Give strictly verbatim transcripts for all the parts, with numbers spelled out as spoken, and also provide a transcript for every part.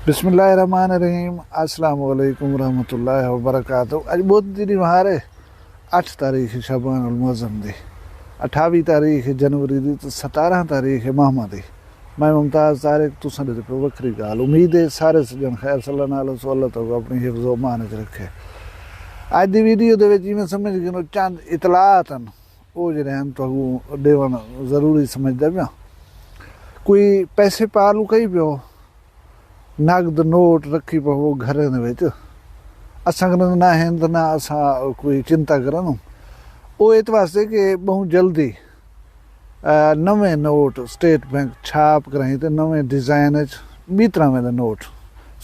بسم اللہ الرحمن الرحیم۔ السلام علیکم ورحمۃ اللہ وبرکاتہ۔ اڄ ٻدھ دی ݙینہوار ہے، اٹھ تاریخ شعبان المعظم دی، اٹھاوی تاریخ جنوری دی تے ستارہ تاریخ ماہ ماہ دی۔ میں ممتاز طارق، تساں ݙے تے پئے وکھری ڳالھ۔ امید ہے سارے سڄݨ خیر صلی اللہ علیہ وسلم، اللہ تعالیٰ اپݨی حفظ و امان وچ رکھے۔ اڄ دی ویڈیو دے وچ جیویں سمجھ گھنو، چند اطلاعات ہن، او جیڑھے ہن تہاکوں ݙیوݨ ضروری سمجھدا پیاں۔ کوئی پیسے پا لکائی پیو، نقد نوٹ رکھی پوو گھریں دے وچ۔ اساں کن نہ ہن تے نہ اساں کوئی چنتا کرن۔ او ات واسطے کہ ٻہوں جلدی، آ، نویں نوٹ اسٹیٹ بینک چھاپ کرائیں تے نویں ڈیزائن اچ ٻی طرح دے نوٹ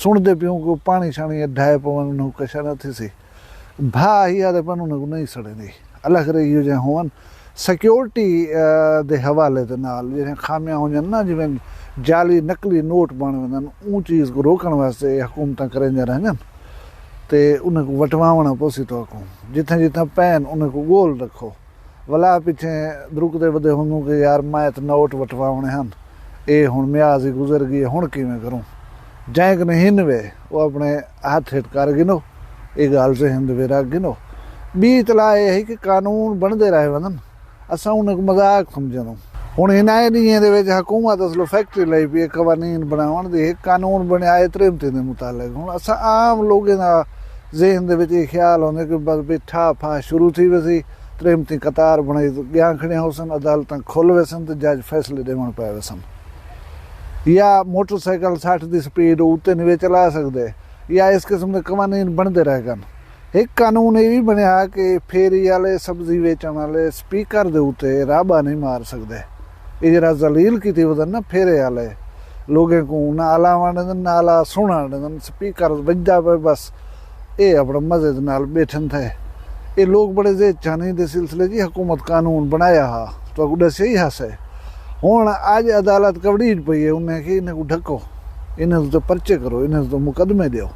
سݨدے پیوں، کوئی پاݨی شاݨی ڈھائے پون، انہوں کشا نہ تھیسی۔ بھا ہی آدھے پن انہاں کوں نہیں سڑیندی۔ اللہ کرے ایہو جہے ہوون۔ سیکیورٹی، آ، دے حوالے دے نال جیڑھیاں خامیاں ہوندیاں نا، جیویں جعلی نقلی نوٹ بݨ ویندن، اوں چیز کوں روکݨ واسطے اے حکومتاں کریندیاں رہندن تے انہاں کوں وٹواوݨا پوسی تہاکوں۔ جتھاں جتھاں پین انہاں کوں ڳول رکھو۔ ولا پچھیں درکدے ودے ہوندوں کہ یار میں تے نوٹ وٹواوݨے ہن، اے ہݨ میاض ہی گزر ڳئی ہے، ہݨ کیویں کروں؟ جئیں کنے ہن وے، او اپݨے ہتھ ہیٹھ کر گھنو، اے ڳالھ ذہن دے وچ رکھ گھنو۔ ٻی اطلاع اے ہے کہ قانون بݨدے رہ ویندن، اساں انہاں کوں مذاق سمجھدوں۔ ہݨ انہاں ݙینہاں دے وچ حکومت اصلوں فیکٹری لائی پئی ہے قوانین بݨاوݨ دی، ہک قانون بݨیا ہے تریمتیں دے متعلق۔ ہݨ اساں عام لوکیں دا ذہن دے وچ اے خیال ہوندے کہ بس بھئی ٹھا پھا شروع تھی ویسی، تریمتیں قطار بݨائی تے ڳیاں کھڑیاں ہوسن، عدالتاں کھل ویسن تے جج فیصلے ݙیوݨ پئے ویسن۔ یا موٹر سائیکل سٹھ دی سپیڈ اتے نہیں وے چلا سڳدے، یا اس قسم دے قوانین بݨدے رہ ڳن۔ ہک قانون اے وی بݨیا کہ پھیری آلے، سبزی ویچݨ آلے سپیکر دے اتے رابا نہیں مار سڳدے۔ اے جیڑھا ذلیل کیتی ودن نا پھیرے آلے، لوکیں کوں نہ الاوݨ ݙیندن، نہ الا سݨݨ ݙیندن، سپیکر وڄدا پئے بس۔ اے اپݨے مزے دے نال ٻیٹھن تھئے۔ اے لوک بڑے زیچانی دے سلسلے جی حکومت قانون بݨایا ہا، تہاکوں ݙسیا ہی ہاسے۔ ہݨ اڄ عدالت کبڑیج پئی ہے، انہیں کہ انہیں کوں ڈھکو، انہیں تے پرچے کرو، انہیں تے مقدمے ݙیو۔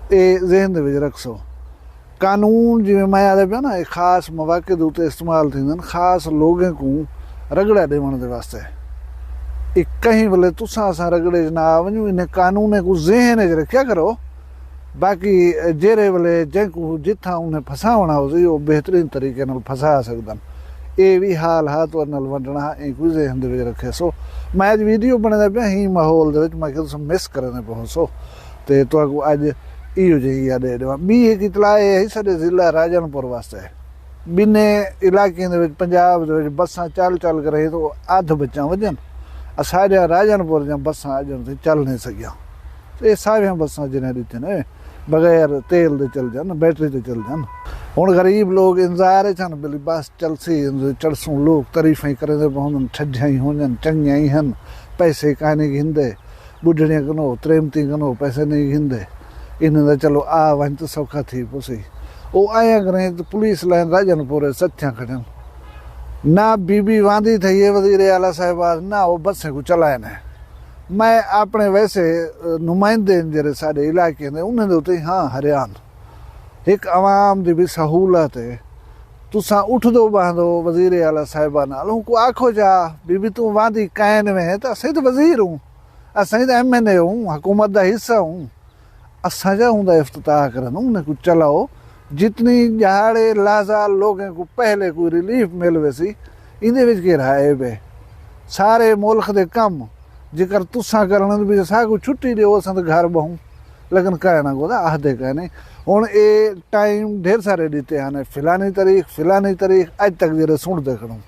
اے ذہن دے وچ رکھسو۔ قانون جیویں میں آہدا پیا نا، اے خاص مواقع دے اتے استعمال تھیندن، خاص لوکیں کوں رگڑا ݙیوݨ دے واسطے۔ اے کہیں ویلے تساں اساں رگڑے اچ نہ آ ونڄوں، انہیں قانونیں کوں ذہن اچ رکھیا کرو۔ باقی جیڑھے ویلے جینکوں جتھاں انہیں پھساوݨا ہوسی، او بہترین طریقے نال پھسا سڳدن۔ اے وی حال ہا، تہاݙے نال ونڈݨا ہا، اینکوں ذہن دے وچ رکھیسو۔ میں اڄ ویڈیو بݨیندا پیاں، ہیں ماحول دے وچ میں کہ تساں مس کریندے پئے ہوسو۔ تے تہاکوں اڄ ایہو جہی یاد ݙے ݙیواں۔ ٻی ہک اطلاع اے ہے، ساݙے ضلع راجن پور واسطے ٻنہیں علاقیں دے وچ، پنجاب دے وچ بساں چل چل کے رہی تو ادھ بچاں وڄن، اساݙیاں راجن پور دیاں بساں اڄݨ تئیں چل نہیں سڳیاں۔ تے اے ساریاں بساں جنہیں ݙتن، اے بغیر تیل دے چل جان، بیٹری تے چل جان۔ ہݨ غریب لوک انتظار اچ ہن، بھلی بس چلسی، چڑھسوں، لوک تعریفاں ہی کریندے پئے ہوندن، ٹھڈیاں ہی ہوندن، چنڳیاں ہی ہن، پیسے کائنی گھندے۔ ٻڈھڑیاں کنوں، تریمتیں کنوں پیسے نہیں گھندے۔ انہیں دا چلو آ ونڄ تاں سوکھا تھی پوسی۔ او آیاں کریں تے پولیس لائن راجن پورے ستھیاں کھڑن۔ نہ بی بی واندی تھئی ہے وزیر اعلیٰ صاحبہ، نہ او بسیں کوں چلائے نے۔ میں اپݨے ویسے، اے، نمائندے ہن جیڑھے ساݙے علاقے دے، انہیں دے اتے ہاں حیران۔ ہک عوام دی بھی سہولت ہے۔ تساں اٹھدو ٻہندو وزیر اعلیٰ صاحبہ نال، اونکوں آکھو جا، بی بی توں واندی کائنی ویں، تاں اسیں تاں وزیر ہوں۔ اساں تاں ایم این اے ہوں، حکومت دا حصہ ہوں۔ اساں جا اوندا افتتاح کرن، انہیں کوں چلاؤ۔ جتنی ݙیہاڑے لحظہ لوکیں کوں پہلے کوئی ریلیف مل ویسی، ایندے وچ کیڑھا عیب ہے؟ سارے ملک دے کم جیکر تساں کرݨ بھی ساکوں چھٹی ݙیو، اساں تاں گھر ٻہوں۔ لیکن کائنی کوں تاں آہدے کائنی۔ ہݨ اے ٹائم ڈھیر سارے ݙتے ہن، فلانی تاریخ، فلانی تاریخ، اڄ تک جیڑھے سݨدے کھڑوں۔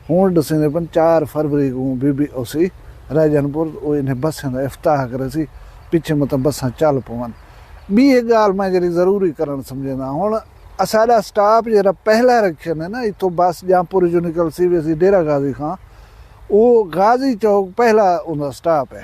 ہݨ ݙسیندے پن چار فروری کوں بی بی او سی راجن پور، او انہیں بسیں دا افتتاح کریسی، پچھے متاں بساں چل پون۔ ٻی ہک ڳالھ میں جیڑھی ضروری کرݨ سمجھیندا، ہݨ اساݙا سٹاپ جیڑھا پہلا رکھے نے نا، اتھوں بس جامپور جو نکلسی ویسی ڈیرہ غازی خان، او غازی چوک پہلا اوندا سٹاپ ہے۔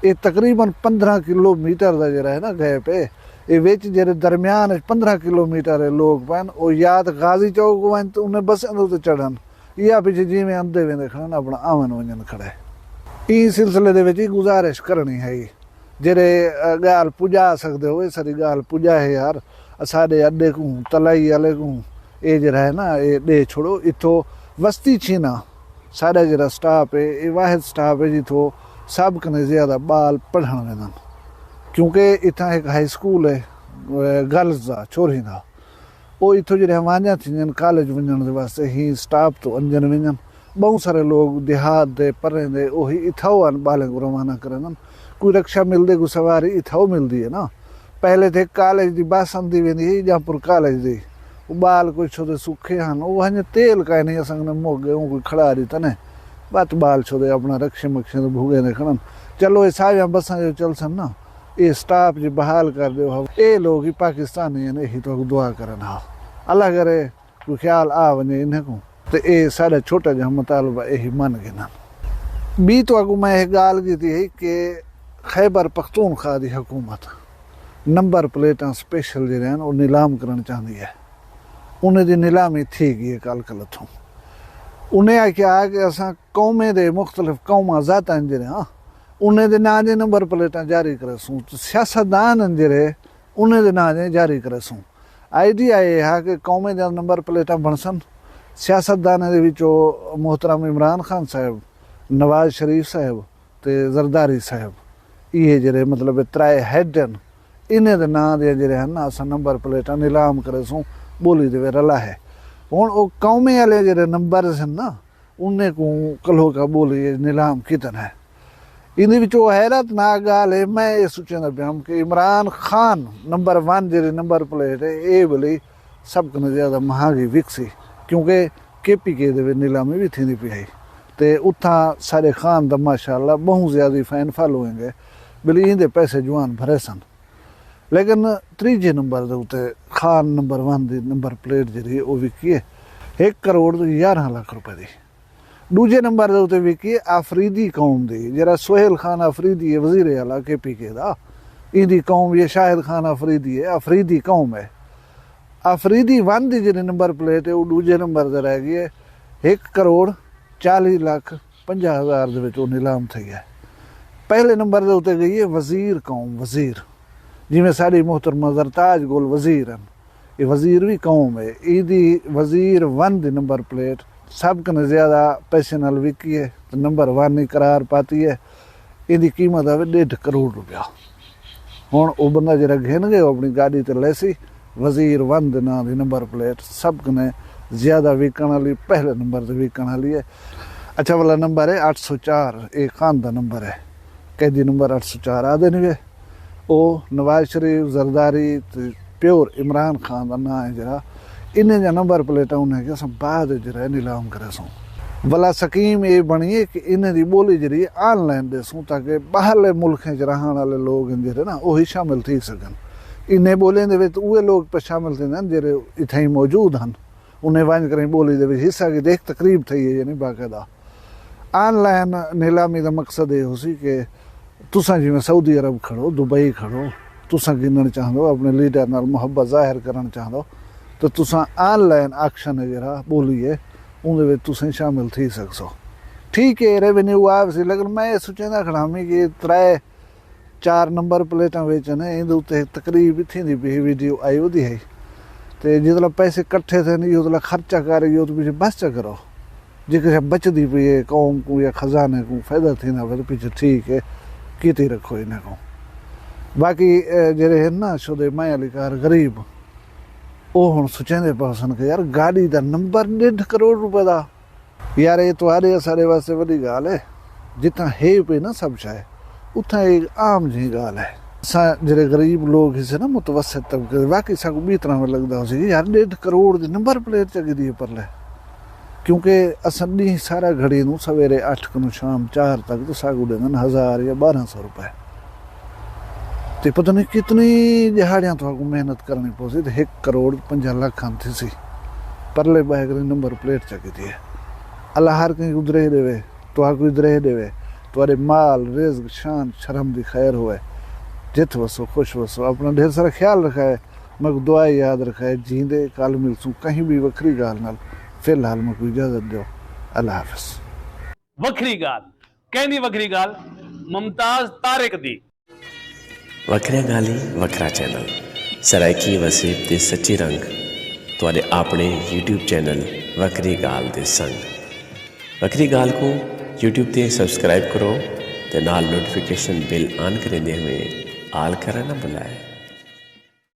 اے تقریباً پندرہ کلومیٹر دا جیڑھا ہے نا گیپ ہے، اے وچ جیڑھے درمیان وچ پندرہ کلومیٹر ہے لوک پئن، او یا تاں غازی چوک ونڄ تے انہیں بسیں دے اتے چڑھن، یا پچھے جیویں اندے ویندے کھڑن اپݨا آون ونڄن کھڑے۔ ایں سلسلے دے وچ اے گزارش کرݨی ہے، جیڑھے، آ، ڳالھ پڄا سڳدے ہو، اے ساݙی ڳالھ پڄائے یار، اساݙے اݙے کوں، تلائی آلے کوں، اے جیڑھا ہے نا، اے ݙے چھوڑو، اتھوں وستی چھینا۔ ساݙا جیڑھا سٹاپ ہے، اے واحد سٹاپ ہے جتھوں سب کنے زیادہ ٻال پڑھݨ ویندن۔ کیونکہ اتھاں ہک ہائی سکول ہے، گرلز دا، چھوہریں دا۔ او اتھوں جیڑھے ہوانیاں تھیندین کالج ونجنڑ دے واسطے ہی سٹاپ توں انجن ونجن۔ بہوں سارے لوگ دیہات دے پریں دے اوہی اتھاؤ آن بالیں کوں روانہ کریندن۔ کوئی رکشہ ملدے، کوئی سواری اتھاؤ ملدی ہے نا۔ پہلے تے کالج دی بس آندی ویندی ہی جاں پور کالج دی۔ او بال کوئی چھو دے سکھے ہن، او ہنجے تیل کائنی اساں کنے مک گئے، اوں کوئی کھڑا ڈیتا نے۔ بت بال چھو دے اپنا رکشے مکشے دے بھوگے دے کھڑن۔ چلو اے ساریاں بساں جو چلسن نا، اے سٹاپ جی بحال کر ڈیو ہا۔ اے لوگ ہی پاکستانی ہن، اے ہی تہاکوں دعا کرن ہا۔ اللہ کرے کوئی خیال آ ونجے انہیں کوں تے اے ساڈا چھوٹا جہا مطالبہ اے ہی من گھنن۔ بی تہاکوں میں اے گالھ کیتی ہئی کہ خیبر پختونخوا دی حکومت نمبر پلیٹاں سپیشل جیڑھے ہن او نیلام کرن چاہندی ہے۔ انہیں دی نیلامی تھی گئی ہے کل کل اتھوں۔ انہیں آکھیا کہ اساں قومیں دے مختلف قوماں ذاتاں جیڑھے ہاں انہیں دے ناں دے نمبر پلیٹاں جاری کریسوں تے سیاستدان ہن جیڑھے انہیں دے ناں دے جاری کریسوں۔ آئیڈیا اے ہا کہ قومیں دیاں نمبر پلیٹاں بنڑسن۔ سیاستدانیں دے وچوں محترم عمران خان صاحب، نواز شریف صاحب تے زرداری صاحب، ایہے جیڑھے مطلب ترائے ہیڈ ہن، انہیں دے ناں دیاں جیڑھے ہن نا اساں نمبر پلیٹاں نیلام کریسوں، ٻولی دے وچ رلا ہے۔ ہݨ او قومیں آلے جیڑھے نمبرز ہن نا انہیں کوں کلہوکا ٻولی اچ نیلام کیتن ہے۔ ایندے وچ او حیرت ناک ڳالھ ہے، میں اے سوچیندا پیام کہ عمران خان نمبر ون جیڑھی نمبر پلیٹ ہے اے ویلے سب کنوں زیادہ مہانگی وکسی، کیونکہ کے پی کے دے وچ نیلامی وی تھیندی پئی ہئی تے اتھاں ساݙے خان دا ماشاءاللہ ٻہوں زیادہ فین فالوئنگ ہے، ویلے ایندے پیسے جوان بھریسن۔ لیکن تریجھے نمبر دے اتے خان نمبر ون دی نمبر پلیٹ جیڑھی ہے او وکی ہے ہک کروڑ تے یارہاں لکھ روپے دی۔ ݙوجھے نمبر دے اتے وکی ہے آفریدی قوم دی، جیڑھا سہیل خان آفریدی ہے وزیر اعلی کے پی کے دا، ایندی قوم یہ شاہد خان آفریدی ہے، آفریدی قوم ہے۔ آفریدی ون دی جیڑھی نمبر پلیٹ ہے او ݙوجھے نمبر تے رہ ڳئی ہے، ہک کروڑ چالیہہ لکھ پنجاہ ہزار دے وچ او نیلام تھئی ہے۔ پہلے نمبر دے اتے ڳئی ہے وزیر قوم، وزیر، جیویں ساݙی محترمہ زرتاج گل وزیر ہن، اے وزیر وی قوم ہے۔ ایندی وزیر ون دی نمبر پلیٹ سب کنوں زیادہ پیسے نال وکی ہے تے نمبر ون ہی قرار پاتی ہے۔ ایندی قیمت ہے ݙیڈھ کروڑ روپیہ۔ ہݨ او بندہ جیڑھا گھن ڳئے او اپݨی گاݙی تے لیسی، وزیر ون دے ناں دی نمبر پلیٹ سب کنوں زیادہ وکݨ آلی، پہلے نمبر تے وکݨ آلی ہے۔ اچھا والا نمبر ہے اٹھ سو چار، اے خان دا نمبر ہے، قیدی نمبر اٹھ سو چار آہدے نی وے۔ او نواز شریف، زرداری تے پیور عمران خان دا ناں ہے جیڑھا، انہیں دیاں نمبر پلیٹاں انہیں کہ اساں بعد وچ جیڑھا ہے نیلام کریسوں۔ ولا سکیم اے بݨی ہے کہ انہیں دی ٻولی جیڑھی ہے آن لائن ݙیسوں تاکہ ٻاہرلے ملکیں وچ رہݨ آلے لوگ ہن جیڑھے نا او ہی شامل تھی سڳن۔ انہیں ٻولیں دے وچ اوہے لوگ پئے شامل تھیندن جیڑھے اتھائیں موجود ہن۔ انہیں ونڄ کریں ٻولی دے وچ حصہ گھدے، ہک تقریب تھئی ہے یعنی باقاعدہ۔ آن لائن نیلامی دا مقصد اے ہوسی کہ تساں جیویں سعودی عرب کھڑو، دبئی کھڑو، تساں گھنݨ چاہندو، اپݨے لیڈر نال محبت ظاہر کرݨ چاہندو تے تساں آن لائن آکشن ہے جیڑھا ٻولی ہے اوندے وچ تساں شامل تھی سڳسو۔ ٹھیک ہے ریونیو آوسی، لیکن میں اے سوچیندا کھڑا ہمی کہ ترائے چار نمبر پلیٹاں ویچن، ایندے اتے ہک تقریب تھیندی پئی ہئی، ویڈیو آئی ودی ہئی۔ تے جتلا پیسے کٹھے تھین، ایہو تلا خرچہ کر، ایہو تے پچھے بس چا کرو۔ جے کسے بچدی پئی ہے قوم کوں یا خزانے کوں فائدہ تھیندا پئے تے پچھے ٹھیک ہے، کیتی رکھو انہاں کوں۔ باقی، اے، جیڑھے ہن نا شدے میں علی کار غریب، او ہݨ سوچیندے پئے ہوسن کہ یار گاݙی دا نمبر ݙیڈھ کروڑ روپے دا، یار، اے تہاݙے اساݙے واسطے وݙی ڳالھ ہے۔ جتھاں ہے پئی نا سب شے، اتھاں اے عام جہیں ڳالھ ہے۔ اساں جیڑھے غریب لوگ ہیسے نا، متوسط طبقے دے، واقعی ساکوں ٻئی طرح لڳدا ہوسی کہ یار، ݙیڈھ کروڑ دی نمبر پلیٹ چا گھدی ہے پرلے۔ کیونکہ اساں ݙینہہ سارا گھڑی نوں سویرے اٹھ کنوں شام چار تک تے ساکوں ݙیندن ہزار یا ٻارہاں سو روپے۔ تے پتہ نہیں کتنی ݙیہاڑیاں تہاکوں محنت کرݨی پوسی تے ہک کروڑ پنجاہ لکھ ہن تھیسی۔ پرلے ٻاہے کری نمبر پلیٹ چا گھدی ہے۔ اللہ ہر کہیں کوں درہ ݙیوے، تہاکوں وی درہ ݙیوے، تہاݙے مال، رزق، شان، شرم دی خیر ہووے۔ جتھ وسو، خوش وسو، اپݨا ڈھیر سارا خیال رکھائے، میکوں دعا یاد رکھائے، جیندے کل ملسوں کہیں ٻئی وکھری ڳالھ نال۔ فی الحال میکوں اجازت ݙیو، اللہ حافظ۔ وکھری ڳالھ، کیندی وکھری ڳالھ؟ ممتاز طارق دی۔ وکھریاں ڳالھیں، وکھرا چینل، سرائیکی وسیب دے سچے رنگ، تہاݙے آپݨے یوٹیوب چینل وکھری ڳالھ دے سنگ۔ وکھری ڳالھ کوں یوٹیوب تے سبسکرائب کرو تے نال نوٹیفیکیشن بیل آن کریندے ہوئے آل کرے نہ بلائے۔